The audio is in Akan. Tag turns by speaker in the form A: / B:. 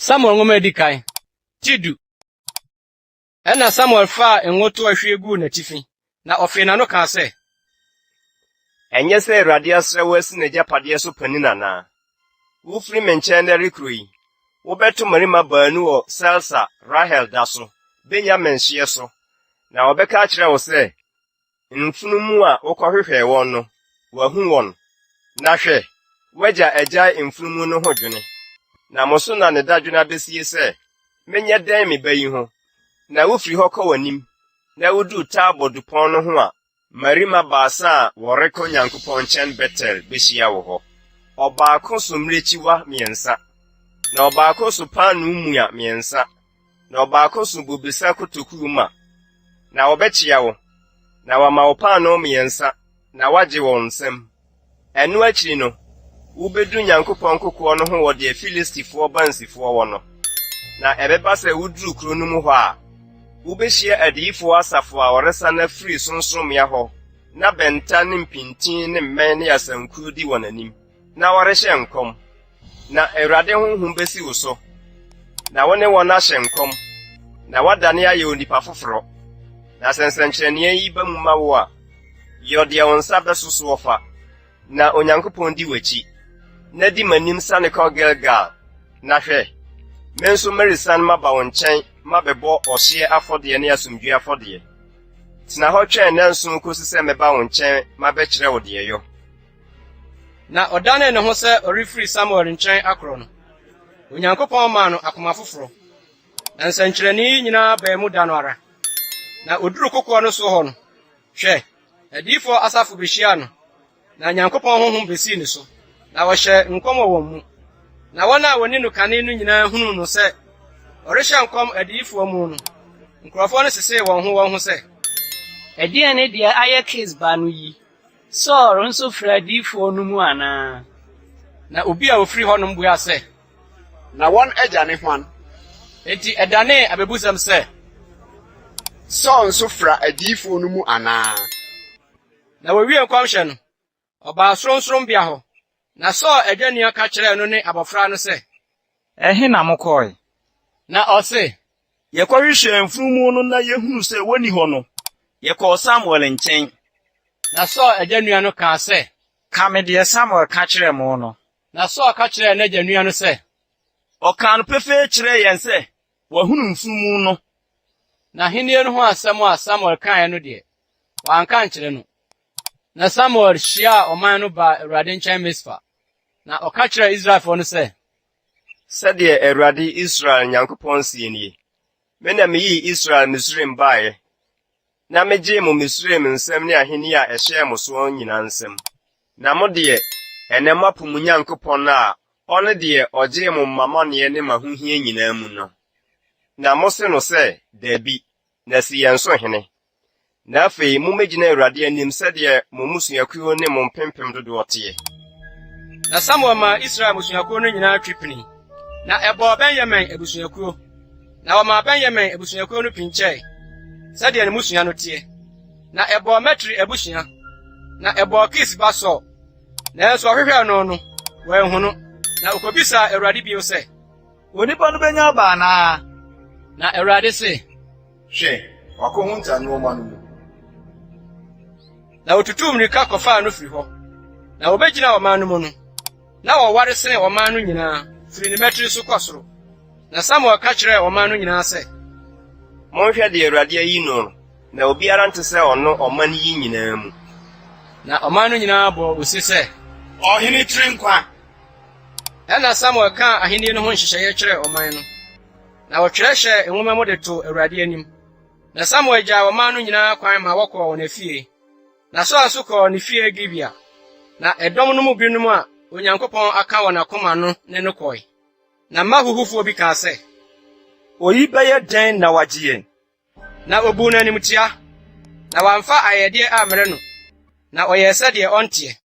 A: Samuel nwoma a edi kan, ti du. Ɛnna Samuel faa ngo toa hwie guu n'atifi, na ɔfee n'ano kaa sɛ,
B: Ɛnyɛ sɛ Awurade asra wo asi n'agyapadeɛ so panin anaa? Wofiri me nkyɛn nnɛ rekorɔ yi, wobɛto mmarima baanu wɔ Selsa, Rahel da so, Benyamin hyeɛ so, na wɔbɛka akyerɛ wo sɛ, 'Mfunumu a wokɔhwehwɛɛ wɔn no, wɔahu wɔn. Na hwɛ, w'agya agyae mfunumu no ho dwene, na mo so na ne dadwene abesie sɛ, Menyɛ dɛn me ba yi ho? Na wufiri hɔ kɔ w'anim, na wuduu Tabor dupɔn no ho a, mmarima baasa a wɔrekɔ Nyankopɔn nkyɛn Betel behyia wo hɔ. Ɔbaako so mmirekyiwa mmiɛnsa, na ɔbaako so paanoo mua mmiɛnsa, na ɔbaako so bobesa kotoku ma. Na wɔbɛkyea wo, na wɔama wo paanoo mmiɛnsa, na woagye wɔn nsam. Ɛno akyiri no, wubedu Nyankopɔn kokoɔ no ho wɔ deɛ Filistifoɔ bansifoɔ wɔ no. Na ɛbɛba sɛ wuduru kuro no mu hɔ a, wubehyia adiyifoɔ asafo a wɔresane afiri sorɔnsorɔmmea hɔ na bɛnta ne mpintin ne mmɛn ne asankuo di wɔn anim, na wɔrehyɛ nkɔm. Na Awurade honhom besi wo so, na wo ne wɔn ahyɛ nkɔm, na woadane ayɛ onipa foforɔ. Na sɛ nsɛnkyerɛnneɛ yi ba mu ma wo a, yɔ deɛ wo nsa bɛso soɔ fa, na Onyankopɔn di w'akyi. Na di m'anim siane kɔ Gilgal, na hwɛ, me nso meresiane maba wo nkyɛn mabɛbɔ ɔhyeɛ afɔdeɛ ne asomdwoeɛ afɔdeɛ. Tena hɔ twɛn nnanson kosi sɛ mɛba wo nkyɛn mabɛkyerɛ wo deɛ yɔ.
A: Na ɔdanee ne ho sɛ ɔrefiri Samuel nkyɛn akorɔ no, Onyankopɔn maa no akoma foforɔ. Na nsɛnkyerɛnne yi nyinaa baa mu da no ara. Na oduruu kokoɔ no so hɔ no, hwɛ, adiyifoɔ asafo behyiaa no, na Nyankopɔn honhom besii ne so, na ɔhyɛɛ nkɔm wɔ wɔn mu. Na wɔn a wɔni no kane no nyinaa hunuu no sɛ ɔrehyɛ nkɔm adiyifoɔ mu no, nkurɔfoɔ no sesee wɔn ho wɔn ho sɛ,
C: Ɛdeɛn ne deɛ ayɛ Kis ba no yi? Saul nso fra adiyifoɔ no mu anaa?
A: Na obi a ɔfiri hɔnom buaa sɛ,
D: Na wɔn agya ne hwan?
A: Enti ɛdanee abebusɛm sɛ,
D: Saul nso fra adiyifoɔ no mu anaa?
A: Na wɔwiee nkɔmhyɛ no, ɔbaa sorɔnsorɔmmea hɔ. Na Saul agya nua ka kyerɛɛ no ne abɔfra no sɛ,
E: Ɛhe na mokɔe?
A: Na ɔse,
F: Yɛkɔhwehwɛɛ mfunumu no na yehuu sɛ wonni hɔ no, yɛkɔɔ Samuel nkyɛn.
A: Na Saul agya nua no kaa sɛ,
E: Ka me deɛ Samuel ka kyerɛɛ mo no.
A: Na Saul ka kyerɛɛ n'agya nua no sɛ,
F: Ɔkaa no pefee kyerɛɛ yɛn sɛ wahunu mfunumu no.
A: Na ahenni no ho asɛm a Samuel kaeɛ no deɛ, wanka ankyerɛ no. Na Samuel hyiaa ɔman no baa Awurade nkyɛn Mispa, na ɔka kyerɛɛ Israelfoɔ no sɛ,
B: Sɛdeɛ Awurade Israel Nyankopɔn seɛ nie, Me na meyii Israel Misraim baeɛ, na megyee mo Misraim nsam ne ahennie a ɛhyɛɛ mo soɔ nyinaa nsam. Na mo deɛ, ɛnnɛ moapo mo Nyankopɔn a ɔne deɛ ɔgyee mo mo amaneɛ ne mo ahohia nyinaa mu no. Na mose no sɛ, Dabi, na si yɛn so hene. Na afei mummegyina Awurade anim sɛdeɛ mo mmusuakuo ne mo mpempem dodoɔ teɛ.
A: Na Samuel maa Israel mmusuakuo no nyinaa twe pinii, na ɛbɔɔ Benyamin abusuakuo. Na wɔmaa Benyamin abusuakuo no pinkyɛe, sɛdeɛ ne mmusua no teɛ. Na ɛbɔɔ Matri abusua, na ɛbɔɔ Kis ba Saul. Nanso ɔhwehwɛɛ no no, wɔanhu no. Na okobisaa Awurade bio sɛ,
G: Onipa no benya aba anaa?
A: Na Awurade se,
D: Hwɛ, wakohunta nneɛma no mu.
A: Na wotutuu mmirika kɔfaa no firi hɔ, na wobegyinaa ɔman no mu no, na ɔware sene ɔman no nyinaa, firi ne mmatiri so kɔ soro. Na Samuel ka kyerɛɛ ɔman no nyinaa sɛ,
B: Monhwɛ deɛ Awurade ayi no no, na obiara nte sɛ ɔno ɔman yi nyinaa mu.
A: Na ɔman no nyinaa bɔɔ ose sɛ,
G: Ɔhene tiri nkwa!
A: Ɛnna Samuel kaa ahenni no ho nhyehyɛeɛ kyerɛɛ ɔman no. Na wɔtwerɛ hyɛɛ nwoma mu de too Awurade anim. Na Samuel gyaa ɔman no nyinaa kwan ma wɔkɔɔ wɔn afie. Na Saul nso kɔɔ ne fie Gibea. Na ɛdɔm no mu binom a Onyankopɔn aka wɔn akoma no ne no kɔe. Na mma huhufoɔ bi kaa sɛ,
F: Oyi bɛyɛ dɛn na wagye yɛn?
A: Na obuu no animtia, na wamfa ayɛyɛdeɛ ammrɛ no, na ɔyɛɛ sɛdeɛ ɔnteɛ.